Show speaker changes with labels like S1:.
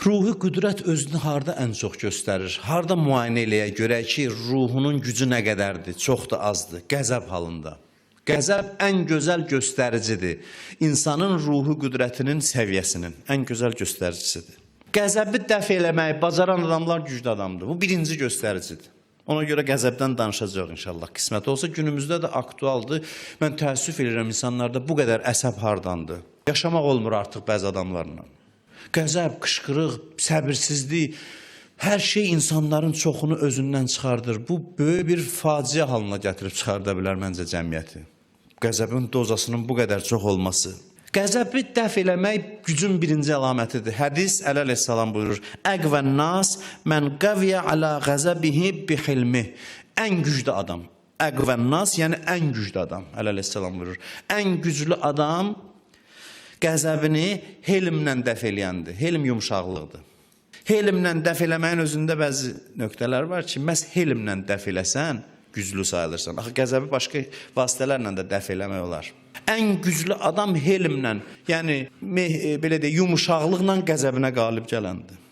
S1: Ruhi qüdrət özünü harda ən çox göstərir? Harda müayinə eləyə görək ki, ruhunun gücü nə qədərdir, çoxdur, azdır? Qəzəb halında. Qəzəb ən gözəl göstəricidir. İnsanın ruhi qüdrətinin səviyyəsinin ən gözəl göstəricisidir. Qəzəbi dəf eləməyi bacaran adamlar güclü adamdır. Bu birinci göstəricidir. Ona görə qəzəbdən danışacağıq inşallah. Qismət olsa günümüzdə də aktualdır. Mən təəssüf edirəm, insanlarda bu qədər əsəb hardandır? Yaşamaq olmur artıq bəzi adamlarla. Qəzəb, qışqırıq, səbirsizlik, hər şey insanların çoxunu özündən çıxardır. Bu böyük bir faciə halına gətirib çıxarda bilər məncə cəmiyyəti. Qəzəbin dozasının bu qədər çox olması. Qəzəbi dəf eləmək gücün birinci əlamətidir. Hədis Əli əleyhissalam buyurur: "Əqvən nas mən qaviya ala qəzəbihi bihilmi." Ən güclü adam. Əqvən nas, yəni ən güclü adam. Əli əleyhissalam buyurur. Ən güclü adam qəzəbini helmlə dəf eləyəndir. Helm yumşaqlıqdır. Helmlə dəf eləməyin özündə bəzi nöqtələr var ki, məhz helmlə dəf eləsən, güclü sayılırsan. Axı qəzəbi başqa vasitələrlə də dəf eləmək olar. Ən güclü adam helmlə, yəni belə deyək, yumşaqlıqla qəzəbinə qalib gələndir.